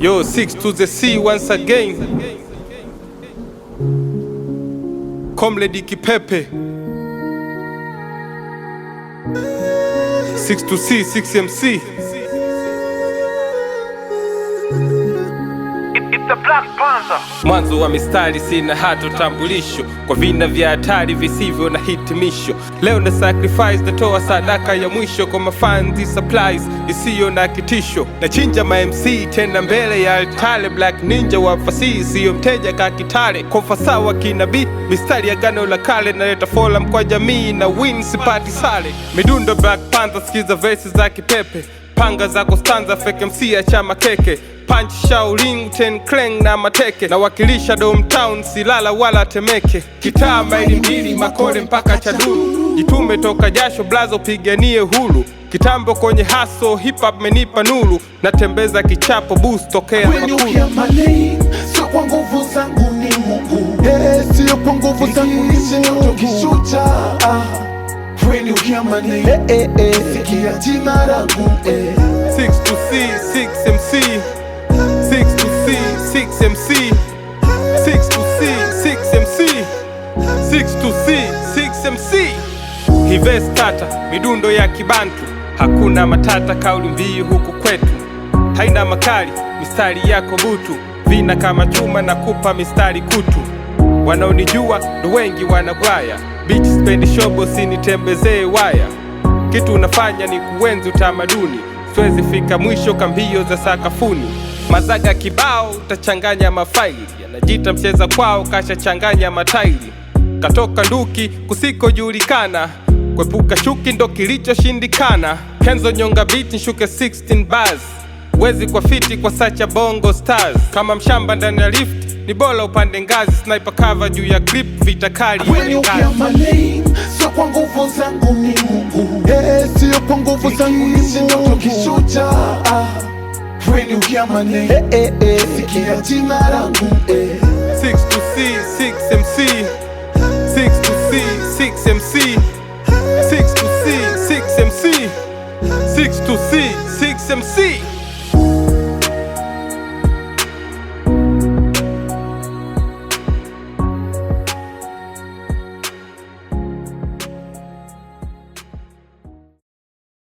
Yo, 6 to the C once again. Comrade Kipepe. 6 to C, 6 MC. It's the Black Panther. Mwanzo wa mistari sina hata utambulisho, kwa vina vya hatari visivyo na hitimisho. Leo na sacrifice, natoa sadaka ya mwisho kwa mafanzi supplies isiyo na kitisho. Nachinja ma MC tena mbele ya altare, Black Ninja wa fasihi siyo mteja kakitale. Kwa ufasaha wa kinabii mistari ya gano la kale, naleta forum kwa jamii na win sipati sare. Midundo Black Panther, sikiza verses za Kipepe, panga za Costanza, fake MC ya chama keke, Punch Shaolin, Ten Klang na mateke, nawakilisha Domtown, silala wala Temeke. Kitaa maili mbili Makore mpaka Chaduru, jitume toka jasho blazo, piganie huru. Kitambo kwenye haso, hip hop menipa nuru, natembeza kichapo boost tokea When you Makulu. hear my name, sio kwa nguvu zangu ni Mungu. Eh, sio kwa nguvu zangu ni Ndoto Mungu. kishujaa. When you hear my name, Eh, eh, eh. sikia jina langu eh. 6 to C, 6 MC. 6 to C, 6 MC. 6 to C, 6 MC. 6 to C, 6 MC. Hives tata, midundo ya Kibantu, hakuna matata, kauli mbiu huku kwetu haina makali, mistari yako butu, vina kama chuma na kupa mistari kutu. Wanaonijua ndo wengi wanagwaya, bitch spendi shobo, sinitembezee waya. Kitu unafanya ni kuenzi utamaduni, siwezi fika mwisho kambio za sakafuni. Mazaga kibao utachanganya mafaili, yanajita mcheza kwao kashachanganya matairi, katoka nduki kusikojulikana, kuepuka shuki ndo kilichoshindikana. Kenzo nyonga beat nshuke 16 bars, wezi kwa fiti kwa sacha bongo stars. Kama mshamba ndani ya lift ni bora upande ngazi, sniper cover juu ya clip, vita kali When you hear ngazi. my name, sio kwa nguvu zangu ni Mungu. Eh, sio kwa nguvu zangu ni Ndoto Mungu. kishujaa. When you hear my name, Eh, eh, eh. sikia jina langu eh.